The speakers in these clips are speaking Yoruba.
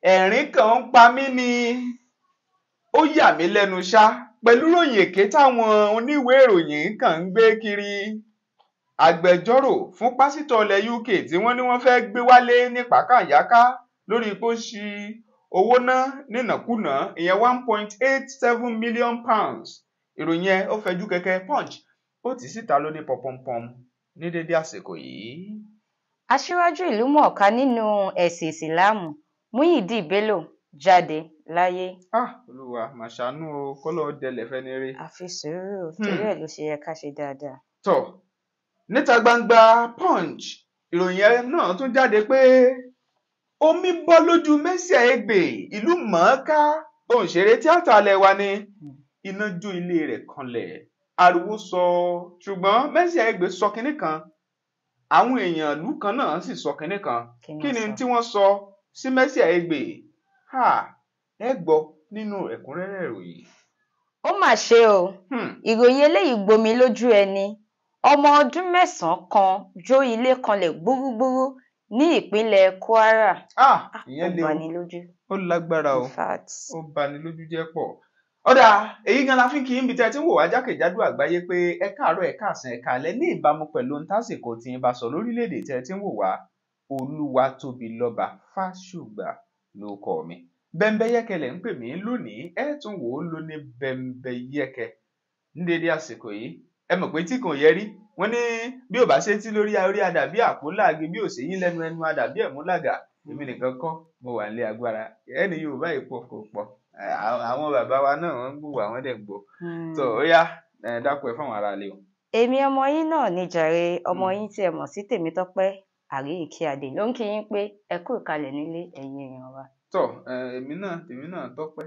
Ẹ̀rín kan ń pa mí ni, ó yà mí lẹ́nu ṣá pẹ̀lú ròyìn èké táwọn oníwèé ìròyìn kàn ń gbé kiri. Agbẹjọ́rò fún pásítọ̀ ilẹ̀ UK tí wọ́n ní wọ́n fẹ́ gbé wálé ní pàkàyáká lórí pé ó ṣi owó ná nínàkúnà, ìyẹn £1.87 million. Ìròyìn yẹn ó fẹjú kẹ̀kẹ́. Punch ó tì síta lóní pọnpọnpọn ní dédé àsìkò yìí. Aṣíwájú ìlú mọ̀ọ́ká nínú ẹ̀sìn Ìsìláàmù Muyideen Bello jáde láyé. Ah, Olúwa mà ṣàánú o, kọ́lọ́ dẹlẹ̀ fẹ́ni rí. Àfi sùúrù, torí ẹ̀ ló ṣe yẹ ká ṣe dáadáa. Tọ níta gbangba Punch, ìròyìn yẹn náà tún jáde pé omi bọ́ lójú Mercy Aigbe, ìlú mọ̀ọ́ká òǹṣèré tíátà alẹ́ wa ni, iná jó ilé rẹ̀ kanlẹ̀, ariwo sọ. Ṣùgbọ́n Mercy Aigbe sọ kinní kan, àwọn èèyàn ìlú kan náà sì sọ kinní kan. Kí ni tí wọ́n sọ sí Mercy Aigbe? Ẹ gbọ́ nínú ẹ̀kúnrẹ́rẹ́ ìròyìn. Ó mà ṣe o, ìròyìn eléyìí gbomi lójú ẹni. Ọmọ ọdún 9 kan jó ilé kanlẹ̀ gbúrúgbúrú ní ìpínlẹ̀ Kwara. Ìyẹn le Ó o. bani lójú. Ó lágbára o. In fact. Ó bani lójú jẹ́ pọ̀. Ọ̀dà èyí gan la fi kí n bí tẹ́ ti ń wò wá jákèjádò àgbáyé pé ẹ káàárọ̀, ẹ káàsán, ẹ káalẹ́ ní ìbámu pẹ̀lú ohun tásìkò tí ń bá sọ lórílẹ̀‐èdè tẹ́ ti ń wò wá. Olúwatóbilọ́ba Fásùgbà ló kọ mi. Bẹ́ńbẹ́yẹ́kẹ́ lẹ̀ ń pè mí lónìí, ẹ tún wò ó lóní bẹ́ńbẹ́yẹ́kẹ́ ní dédé àsìkò yìí. Ẹ mọ̀ pé tí kò yẹ rí, wọ́n ní bí ò bá ṣe tí lórí orí adàbí àpò láàgì, bí ò ṣe yín lẹ́nu ẹnu adàbí ẹ̀mú làgà. Èmi nìkan kọ́ mo wà nílé agbára, ẹni Yorùbá yìí pọ̀ kò pọ̀, àwọn bàbá wa náà wọ́n ń gbùwà, wọ́n dẹ̀ gbọ́. Tó ó yá, ẹ dákun ẹ fáwọn ará ilé o. Èmi ọmọ yín náà ní jàre, ọmọ yín tí ẹ mọ̀ sí Tèmítọ́pẹ́ Àríyìnkíadé ló ń kí yín pé ẹ kú ìkàlẹ̀ nílé ẹ̀yin èèyàn wa. Tọ èmi náà, tèmi náà Tọ́pẹ́,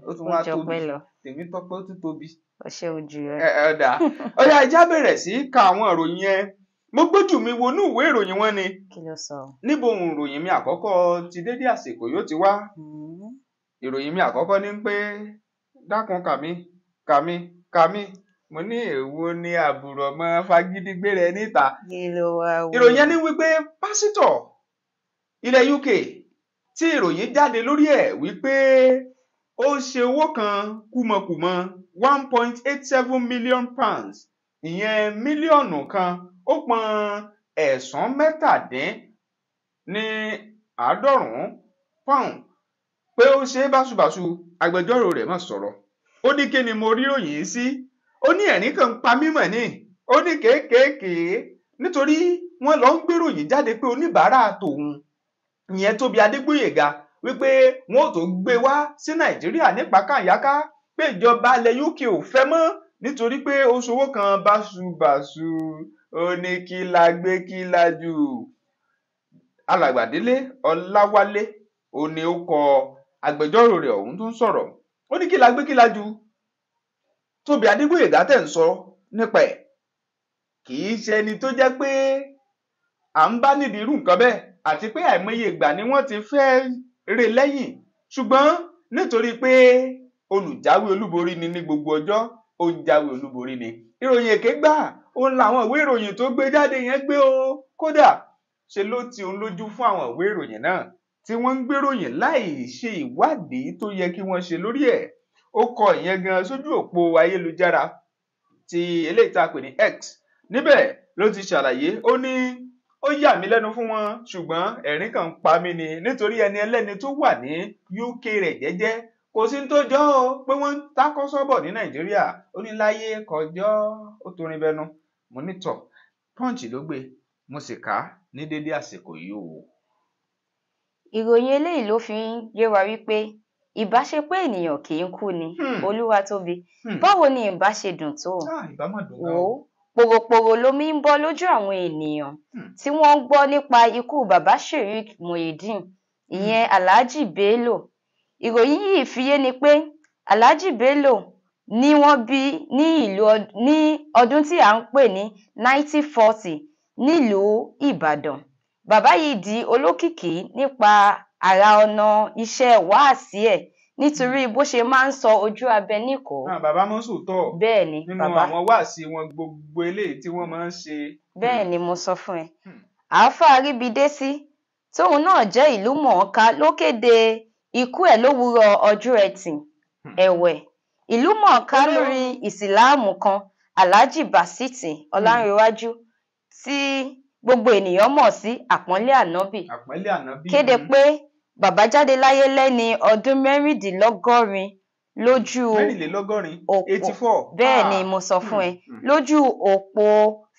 ó tún wá tóbi, Tèmítọ́pẹ́ ó tún tóbi. Ó ṣeun jù ẹ. Ẹ ẹ dà ó yá, ẹjá bẹ̀rẹ̀ sí í ka àwọn ìròyìn yẹn. Mo gbójú mi wọnú ìwé ìròyìn wọn ni. Kí ló sọ? Níbo ìròyìn mi àkọ́kọ́ ti dédé àsìkò yóò ti wá? Ìròyìn mi àkọ́kọ́ ní pé dákun kàmí kàmí kàmí, mo ní èwo ni àbùrọ̀ mọ́ fagídígbé rẹ níta. Kí ló wá wí? Ìròyìn yẹn ní wípé pásítọ̀ ilẹ̀ UK tí ìròyìn jáde lórí ẹ̀ wípé ó ṣe owó kan kúmọkùmọ £1.87 million, ìyẹn mílíọ̀nù kan ó pọn ẹ̀sán mẹ́tàdín ní àádọ́rùn-ún pound, pé ó ṣe é báṣubàṣu. Agbẹjọ́rò rẹ̀ mà sọ̀rọ̀, ó ní kí ni mo rí ròyìn sí? Ó ní ẹ̀rín kan pa mímọ̀ ní, ó ní kéékèèké nítorí wọ́n lọ ń gbéròyìn jáde pé oníbàárà tòun, ìyẹn Tóbi Adégbóyèga, wípé wọn ò tó gbé wá sí Nàìjíríà nípa kàyáká, pé ìjọba ilẹ̀ UK ò fẹ́ mọ́ nítorí pé ó ṣòwò kan báṣubàṣu. Ó ní kí la gbé kí la jù. Alàgbà Délé Ọláwálé ó ní ó kọ agbẹjọ́rò rẹ̀ ọ̀hún tó ń sọ̀rọ̀, ó ní kí la gbé kí la jù. Tóbi Adégbóyèga tẹ̀ ń sọ nípa ẹ̀ kì í ṣe ẹni tó jẹ́ pé à ń bá nídìí irú nǹkan bẹ́ẹ̀, àti pé àìmọye ìgbà ni wọ́n ti fẹ́ rè lẹ́yìn, ṣùgbọ́n nítorí pé olùjáwé olúborí ni ní gbogbo ọjọ́, ó ń jáwé olúborí ni. Ìròyìn èké gbà òun làwọn ìwé ìròyìn tó gbé jáde yẹn gbé o. Kódà ṣe ló ti òun lójú fún àwọn ìwé ìròyìn náà tí wọ́n ń gbéròyìn láì ṣe ìwádìí tó yẹ kí wọ́n ṣe lórí ẹ̀. Ó kọ ìyẹn gan sójú òpó ayélujára ti eléyìí tá a pè ní X. Níbẹ̀ ló ti ṣàlàyé, ó ní ó yà mí lẹ́nu fún wọn, ṣùgbọ́n ẹ̀rín kan ń pa mí ni nítorí ẹni ẹlẹ́ni tó wà ní UK rẹ̀ jẹ́jẹ́, kò sí ní tó jọ ọ́ pé wọ́n ń takọ́sọ́bọ̀ ní Nàìjíríà. Ó ní láyé kọjọ́ ó torin bẹnu. Mo ní tọ̀, Punch ló gbé, mo sì kà á ní dédé àsìkò yìí o. Ìròyìn eléyìí ló fi ń yé wa wípé ìbáṣepọ̀ ènìyàn kì í kú ni. Olúwatóbi, báwo ni ìbá ṣe dùn tó? Ìbá má dùn gan Wò o. ó, pòròpòrò lomi ń bọ́ lójú àwọn ènìyàn tí wọ́n ń gbọ́ nípa ikú bàbá Sheikh Muyideen, ìyẹn Alhaji Bello. Ìròyìn yìí fi yé ni pé Alhaji Bello ni wọ́n bí ní ìlú ní ọdún tí à ń pè ní 1940 nílùú Ìbàdàn. Bàbá yìí di olókìkí nípa àrà ọ̀nà iṣẹ́ wáàsí ẹ̀ nítorí bó ṣe máa ń sọ ojú abẹ níkòó. Bàbá mọ́ sòótọ́. Bẹ́ẹ̀ ni, nínú bàbá. àwọn wáàsí wọn gbogbo eléyìí tí wọ́n máa ń ṣe. Bẹ́ẹ̀ ni mo sọ fún ẹ. Àáfàá Ríbidésí tóun náà jẹ́ ìlú mọ̀ọ́ká ló kéde ikú ẹ̀ lówùúrọ̀ ọjọ́ Ẹtì. Ẹ̀wẹ̀, ìlú mọ̀ọ́ká lórí ìsìláàmù kan, Alhaji Basiti Ọlárẹ̀wájú, tí gbogbo ènìyàn mọ̀ sí Àpọ́nlé Ànábì, kéde pé bàbá jáde láyé lẹ́ni ọdún 84 lójú òpó. Bẹ́ẹ̀ ni mo sọ fún ẹ, lójú òpó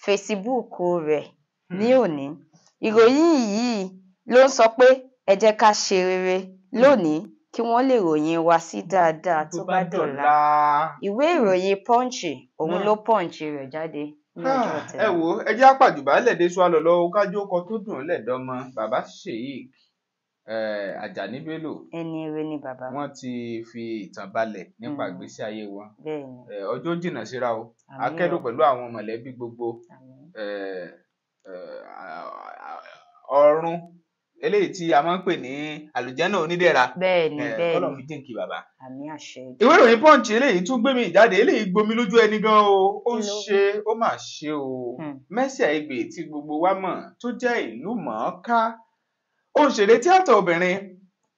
Facebook rẹ̀ ní òní. Ìròyìn yìí ló ń sọ pé ẹ jẹ́ ká ṣe rere lónìí kí wọ́n lè ròyìn wa sí dáadáa tó bá dọ̀la. Ìwé ìròyìn Punch òun ló punch rẹ̀ jáde. Ẹ wo, ẹ jẹ́ àpàjùbà lẹ́dẹ̀ sọ àlọ́ lọ́wọ́ kájú ọkọ̀ tó dùn lẹ́dọ̀ọ́mọ bàbá Sheik Ajani Bello. Ẹni eré ni bàbá. Wọ́n ti fi ìtàn balẹ̀ nípa ìgbésí ayé wọn. Ọjọ́ jìnnà síra o, akẹ́dùn pẹ̀lú àwọn mọ̀lẹ́bí gbogbo. Ọ̀run eléyìí tí a máa ń pè ní àlùjànnà onídẹ̀ra. Bẹ́ẹ̀ni, bẹ́ẹ̀ni. Ọlọ́run fi jíǹkì bàbá. Àmín àṣẹ. Ìwé ìròyìn Punch eléyìí tún gbé mi jáde, eléyìí gbomi lójú ẹni gan o. Ó ṣe, ó mà ṣe o. Mercy Aigbe tí gbogbo wa mọ̀ tó jẹ́ ìlú mọ̀ọ́ká òṣèré tíátà obìnrin,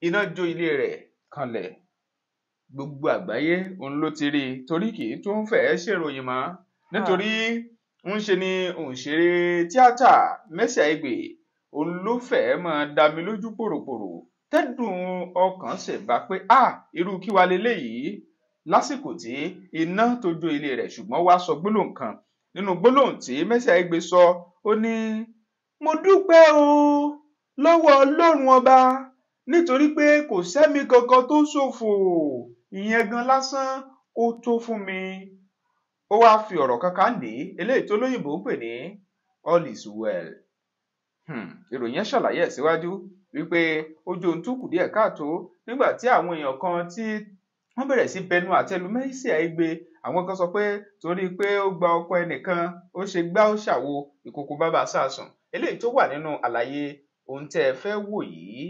iná jó ilé rẹ̀ kanlẹ̀. Gbogbo àgbáyé òun ló ti rí i torí kì í tún fẹ́ẹ́ ṣèròyìn mọ́, nítorí ń ṣe ni òṣèré tíátà Mercy Aigbe òun ló fẹ́ẹ́ máa dami lójú pòròpòrò, tẹ́dùn ọkàn sì bá pé a irú kí wa leléyìí lásìkò tí iná tó jó ilé rẹ̀. Ṣùgbọ́n wá sọ gbólóhùn kan nínú gbólóhùn tí Mercy Aigbe sọ, ó ní mo dúpẹ́ o lọ́wọ́ Ọlọ́run ọba nítorí pé kò sẹ́mi kankan tó ṣòfò, ìyẹn gan lásán ó tó fún mi. Ó wáá fi ọ̀rọ̀ kankan dé eléyìí tó lóyìnbó ń pè ní all is well. Ìròyìn yẹn ṣàlàyé ẹ̀ síwájú wípé ojú ohun tó kù díẹ̀ káàtó nígbà tí àwọn èèyàn kan tí wọ́n bẹ̀rẹ̀ sí bẹnu àtẹ́lu Mercy Aigbe. Àwọn kan sọ pé torí pé ó gba ọkọ ẹnìkan ó ṣe gbá ó ṣàwo ìkòkò bàbá sàsùn, eléyìí tó wà nínú àlàyé ohun tẹ́ ẹ fẹ́ wò yìí.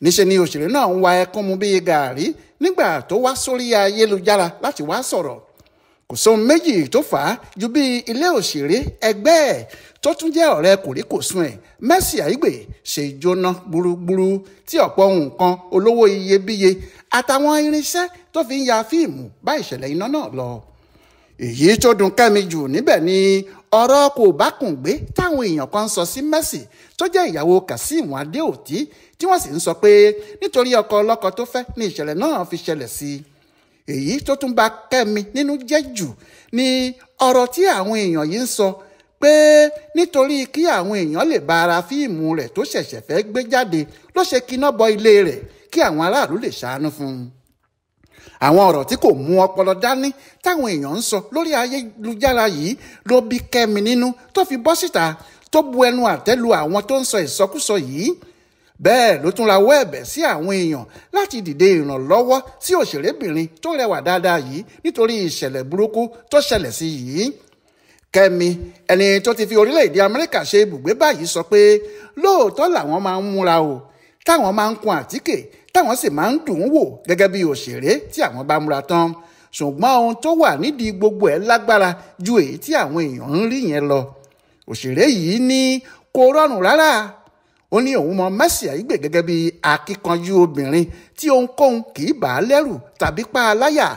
Níṣe ni òṣèré náà ń wa ẹkún mu bíi gàárì nígbà tó wá sórí ayélujára láti wá sọ̀rọ̀. Kò sóhun méjì tó fà á ju bí ilé òṣèré ẹgbẹ́ ẹ̀ tó tún jẹ́ ọ̀rẹ́ kòríkòsùn ẹ̀ Mercy Aigbe ṣe jóná gbúrúgbúrú tí ọ̀pọ̀ nǹkan olówó iyebíye àtàwọn irinṣẹ́ tó fi ń ya fíìmù bá ìṣẹ̀lẹ̀ iná náà lọ. Èyí tó dùn Kẹ́mi jù níbẹ̀ ni ọ̀rọ̀ kò bá kùn gbé táwọn èèyàn kan sọ sí Mercy tó jẹ́ ìyàwó Kazeem Adéòtí, tí wọ́n sì ń sọ pé nítorí ọkọ ọlọ́kọ tó fẹ́ ni ìṣẹ̀lẹ̀ náà fi ṣẹlẹ̀ sí i. Èyí tó tún bà Kẹ́mi nínú jẹ́ jù ni ọ̀rọ̀ tí àwọn èèyàn yìí ń sọ pé nítorí kí àwọn èèyàn lè bá ara fíìmù rẹ̀ tó ṣẹ̀ṣẹ̀ fẹ́ gbé jáde ló ṣe kiná bọ ilé rẹ̀ kí àwọn aráàlú lè ṣàánú fún un. Àwọn ọ̀rọ̀ tí kò mú ọpọlọ dání táwọn èèyàn ń sọ lórí ayélujára yìí ló bí Kẹ́mi nínú tó fi bọ́ síta tó bu ẹnu àtẹ́ lu àwọn tó ń sọ ìsọkúsọ yìí. Bẹ́ẹ̀ ló tún rawọ́ ẹ̀bẹ̀ sí àwọn èèyàn láti dìde ìrànlọ́wọ́ sí òṣèrébìnrin tó rẹwà dáadáa yìí nítorí ìṣẹ̀lẹ̀ burúkú tó ṣẹlẹ̀ sí yìí. Kẹ́mi, ẹni tó ti fi orílẹ̀-èdè Amẹ́ríkà ṣe ibùgbé báyìí, sọ pé lóòótọ́ làwọn máa ń múra o, táwọn máa ń kun àtíkè, táwọn sì máa ń dùn ún wò gẹ́gẹ́ bí òṣèré tí àwọn bá múra tán, ṣùgbọ́n ohun tó wà nídìí gbogbo ẹ̀ lágbára ju èyí tí àwọn èèyàn ń rí yẹn lọ. Òṣèré yìí ní kò rọrùn rárá. Ó ní òun mọ Mercy Aigbe gẹ́gẹ́ bí akíkanjú obìnrin tí ohunkóhun kì í bà á lẹ́rù tàbí pa á láyà.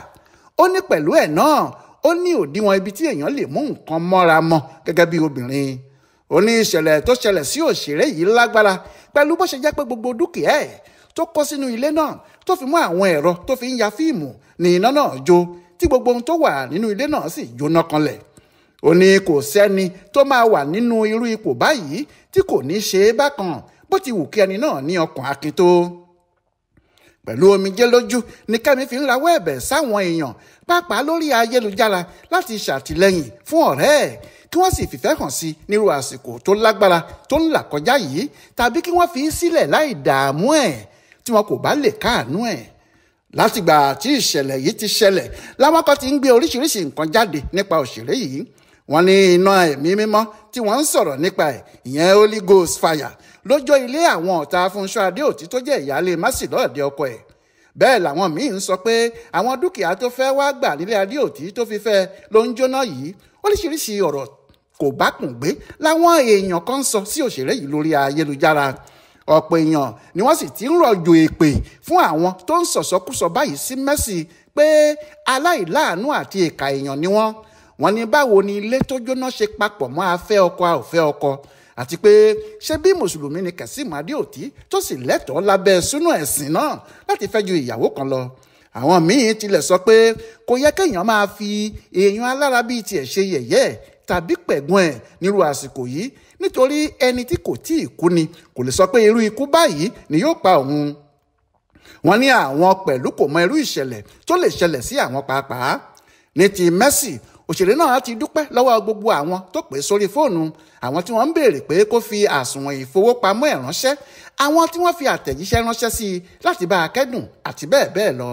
Ó ní pẹ̀lú ẹ̀ náà ó ní òdiwọ̀n ibi tí èèyàn lè mú nǹkan mọ́ra mọ́ gẹ́gẹ́ bí obìnrin. Ó ní ìṣẹ̀lẹ̀ tó ṣẹlẹ̀ sí òṣèré yìí lágbára pẹ̀lú bó ṣe jẹ́ pé gbogbo dúkìá ẹ̀ tó kó sínú ilé náà tó fi mú àwọn ẹ̀rọ tó fi ń ya fíìmù ní iná náà jó, tí gbogbo ohun tó wà nínú ilé náà sì jóná kanlẹ̀. Ó ní kò sẹ́ni tó máa wà nínú irú ipò báyìí tí kò ní ṣe é bákan bó ti wù kí ẹni náà ní ọkàn akin tó. Pẹ̀lú omijé lójú ni Kẹ́mi fi ń rawọ́ ẹ̀bẹ̀ sáwọn èèyàn pàápàá lórí ayélujára láti ṣàtìlẹ́yìn fún ọ̀rẹ́ ẹ̀ kí wọ́n sì fìfẹ́ hàn sí nírú àsìkò tó lágbára tó ń là kọjá yìí, tàbí kí wọ́n fi í sílẹ̀ láì dààmú ẹ̀ tí wọn kò bá lè káàánú ẹ̀. Látìgbà tí ìṣẹ̀lẹ̀ yìí ti ṣẹlẹ̀ láwọn kan ti ń gbé oríṣiríṣi nǹkan jáde nípa òṣèré yìí. Wọ́n ní iná ẹ̀mí mímọ́ tí wọ́n ń sọ̀rọ̀ nípa ẹ̀, ìyẹn Holy Ghost fire, lójó ilé àwọn ọ̀tá Fúnṣọ́ Adéòtí tó jẹ́ ìyáálé Mercy lọ́ọ̀dẹ ọkọ ẹ̀. Bẹ́ẹ̀ làwọn míì ń sọ pé àwọn dúkìá tó fẹ́ wá gbà nílé Adéòtí tó fi fẹ́ ló ń jóná yìí. Oríṣiríṣi ọ̀rọ̀ kò bá kùn gbé láwọn èèyàn kan ń sọ sí òṣèré yìí lórí ayélujára. Ọ̀pọ̀ èèyàn ni wọ́n sì ti ń rọ̀jò èpè fún àwọn tó ń sọ̀sọ́kúsọ báyìí sí Mercy pé aláìláàánú àti ìkà èèyàn ni wọ́n. Wọ́n ní báwo ni ilé tó jóná ṣe papọ̀ mọ́ afẹ́ ọkọ a ò fẹ́ ọkọ, àti pé ṣé bí mùsùlùmí ni Kazeem Adéòtí tó sì lẹ́tọ̀ọ́ lábẹ́ súnú ẹ̀sìn náà láti fẹ́ ju ìyàwó kan lọ. Àwọn míín tilẹ̀ sọ pé kò yẹ kéèyàn máa fi èèyàn alára bíi tiẹ̀ ṣe yẹ̀yẹ́ tàbí pẹ̀gùn ẹ̀ nírú àsìkò yìí, nítorí ẹni tí kò tíì kú ni kò lè sọ pé irú ikú báyìí ni yóò pa òun. Wọ́n ní àwọn pẹ̀lú kò mọ irú ìṣẹ̀lẹ̀ tó lè ṣẹlẹ̀ sí àwọn pàápàá. Ní ti Mercy, òṣèré náà ti dúpẹ́ lọ́wọ́ gbogbo àwọn tó pè sórí fóònù, àwọn tí wọ́n ń béèrè pé kó fi àsùnwọ̀n ìfowópamọ́ ẹ̀ ránṣẹ́, àwọn tí wọ́n fi àtẹ̀jíṣẹ́ ránṣẹ́ sí i láti bá a kẹ́dùn àti bẹ́ẹ̀ bẹ́ẹ̀ lọ.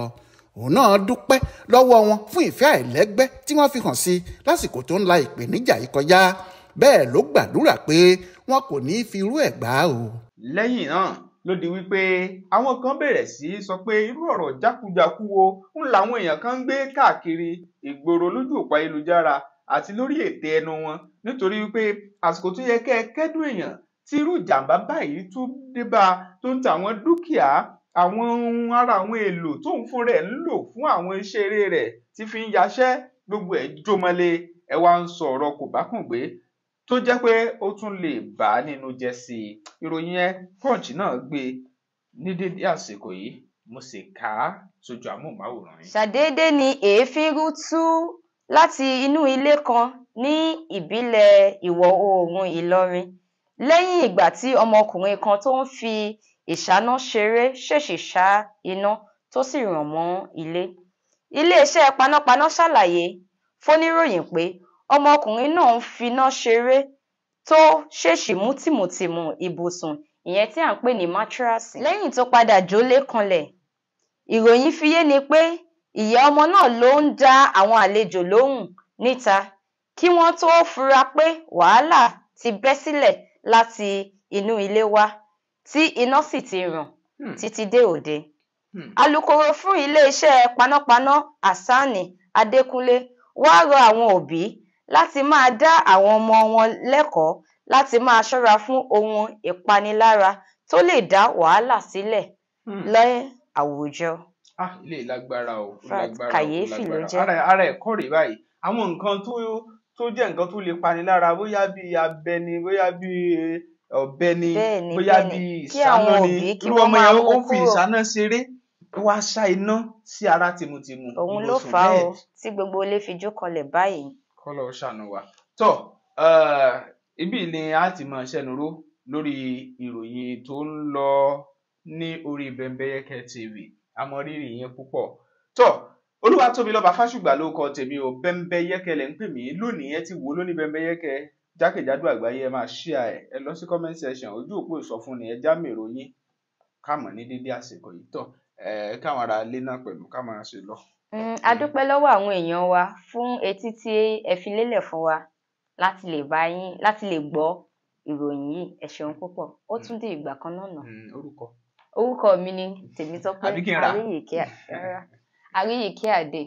Òun náà dúpẹ́ lọ́wọ́ wọn fún ìfẹ́ àìlẹ́gbẹ́ tí wọ́n fi hàn sí lásìkò tó ń la ìpèníjà yìí kọjá. Bẹ́ẹ̀ ló gbàdúrà pé wọn kò ní í fi irú ẹ̀ gbà o. Lẹ́yìn náà ló di wípé àwọn kan bẹ̀rẹ̀ sí í sọ pé irú ọ̀rọ̀ jákujàku wo ń làwọn èèyàn kan ń gbé káàkiri ìgboro lójú òpó ayélujára àti lórí ètè ẹnu wọn, nítorí wípé àsìkò tó yẹ kẹ́ ẹ kẹ́dùn èèyàn tí irú ìjàmbá báyìí tó dé bá tó ń ta àwọn dúkìá, àwọn ohun ara àwọn èlò tóun fún rẹ̀ ń lò fún àwọn iṣẹ́ eré rẹ̀ tí fi ń yaṣẹ́, gbogbo ẹ̀ jómọlé. Ẹ wá ń sọ ọ̀rọ̀ kò bá kùn gbé tó jẹ́ pé ó tún lè bà á nínú jẹ́ sí i. Ìròyìn ẹ Punch náà gbé ní dédé àsìkò yìí, mo sì kà á sójú amóhùnmáwòrán yìí. Ṣàdédé ni èéfín rú tú láti inú ilé kan ní ìbílẹ̀ ìwọ̀ oòrùn Ìlọrin lẹ́yìn ìgbà tí ọmọkùnrin kan tó ń fi ìṣáná ṣeré ṣèṣì ṣá iná tó sì ràn mọ́ ilé. Iléeṣẹ́ panápaná ṣàlàyé fóníròyìn pé ọmọkùnrin náà ń finá ṣeré tó ṣèṣì mú tìmùtìmù ibùsùn, ìyẹn tí à ń pè ní mátíráàsì, lẹ́yìn tó padà jólé kanlẹ̀. Ìròyìn fi yé ni pé ìyá ọmọ náà ló ń dá àwọn àlejò lóhùn níta kí wọ́n tó fura pé wàhálà ti bẹ́ sílẹ̀ láti inú ilé wá, tí iná sì ti ràn títí dé òde. Alukoro fún iléeṣẹ́ panápaná Hassani Adékúnlé wá rọ àwọn òbí láti máa dá àwọn ọmọ wọn lẹ́kọ̀ọ́ láti máa ṣọ́ra fún ohun ìpanilára tó lè dá wàhálà sílẹ̀ lẹ́ àwùjọ. Ilé lágbára o, lágbára o, kàyéfì ló jẹ́. Ara ẹ̀kọ́ rèé báyìí, àwọn nǹkan tó jẹ́ nǹkan tó lè panilára, bóyá bíi abẹ ni, bóyá bíi ọ̀bẹ ni, bóyá bíi ìṣáná ni, irú ọmọ yẹn ó fi ìṣáná ṣeré, wá ṣá iná sí ara tìmùtìmù. Òun ló fà á o tí gbogbo ilé fi jó kanlẹ̀ báyìí. Kọ́lọ̀ ṣàánú wa. Tọ́ ibi ni a ti máa ṣẹnuró lórí ìròyìn tó ń lọ ní orí Bembeyeke TV. A mọ rírì yín púpọ̀. Tọ́ Olúwatóbilọ́ba Fásùgbà ló kọ tèmi o, Bembeyeke lẹ̀ ń pè mí lónìí. Ẹ ti wò lónìí Bembeyeke jákèjádò àgbáyé, ẹ máa share ẹ, ẹ lọ sí comment section, ojú òpó ìsọfúnni, ẹ já mèrò yín ká mọ̀ ní dédé àsìkò yìí. Tọ́ ẹ káwọn ará ilé náà pẹ̀lú ká máa ṣe lọ. A dúpẹ́ lọ́wọ́ àwọn èèyàn wa fún etí tí ẹ fi lélẹ̀ fún wa láti lè bá yín, láti lè gbọ́ ìròyìn yìí. Ẹ ṣeun púpọ̀. Ó tún di ìgbà kan náà nà. Orúkọ mi ni Tèmítọ́pẹ́ Àríyìnkẹ́ Àdè.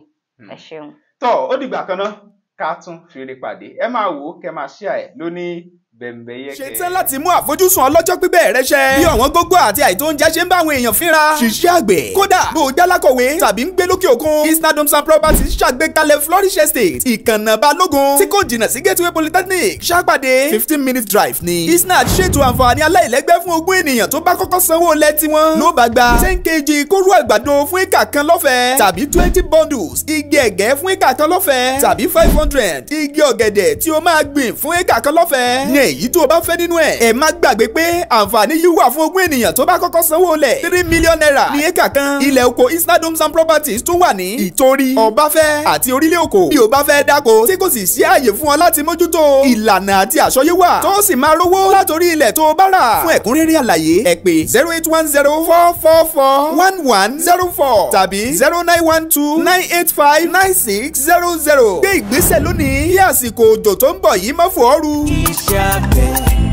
Ẹ ṣeun. Tọ́ ó dìgbà kan náà ká tún fèrè pàdé. Ẹ máa wò ó, kẹ́ máa share ẹ lónìí Bembeyeke. Ṣetán láti mú àfojúsùn ọlọ́jọ́ pípẹ́ rẹ ṣẹ. Bí ọ̀wọ́n gógó àti àìtó oúnjẹ ṣe ń bá àwọn èèyàn fínra. Ṣiṣẹ́ àgbẹ̀. Kódà bó o jálákọ̀wé tàbí ń gbé lókè òkun. Isnad Homes and Properties ṣàgbékalẹ̀ Flourish Estate, ìkànnà Balógun tí kò jìnnà sí Gateway Polytechnic. Ṣàpàdé 15-minute drive ni. Isnad ṣètò àǹfààní aláìlẹ́gbẹ́ fún ogún ènìyàn tó bá kọ́kọ́ sanwó lẹ̀ tiwọn. Ló bá gba 10 kg kóró àgbàdo fún éka kan lọ́fẹ̀ẹ́ tàbí 20 bundles igi ẹ̀gẹ́ fún éka kan lọ́fẹ̀ẹ́ tàbí 500 igi ọ̀gẹ̀dẹ̀ tí o máa gbìn fún éka kan lọ́fẹ̀ẹ́. Ní èyí tó o bá fẹ́ nínú ẹ̀. Ẹ má gbàgbé pé àǹfààní yìí wà fún ogún ènìyàn tó bá kọ́kọ́ sanwó lẹ̀. 3 million naira ní éka kan. Ilẹ̀ oko Isnad Homes and Properties tún wà ní Ìtorí, Ọbáfẹ́ àti Orílẹ̀ Òkò. Bí o bá fẹ́ dáko tí kò sì sí ààyè fún ọ láti mójútó, ìlànà àti àsọyé wà tó sì máa rówó látòrí ilẹ̀ tó o bá rà. Fún ẹ̀kúnrẹ́rẹ́ àlàyé ẹ pè 0810 444 1104 tàbí 0912 985 9600. Gbé ìgbésẹ̀ lónìí kí àsìkò òjò tó ń bọ̀ yìí má fò ọ́ ru. Iṣẹ́ àgbẹ̀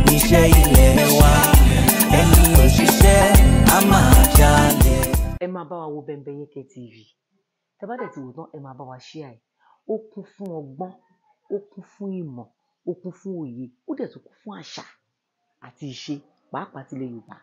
níṣẹ́ ilẹ̀ wa, ẹni òṣìṣẹ́ á máa jalè. Ẹ máa bá wa wo Bembeyeke TV. Tẹ́ bá dẹ̀ ti wò tán, ẹ máa bá wa share ẹ̀. Ó kún fún ọgbọ́n, ó kún fún ìmọ̀, ó kún fún òye, ó dẹ̀ tún kún fún àṣà àti ìṣe, pàápàá tilẹ̀ Yorùbá.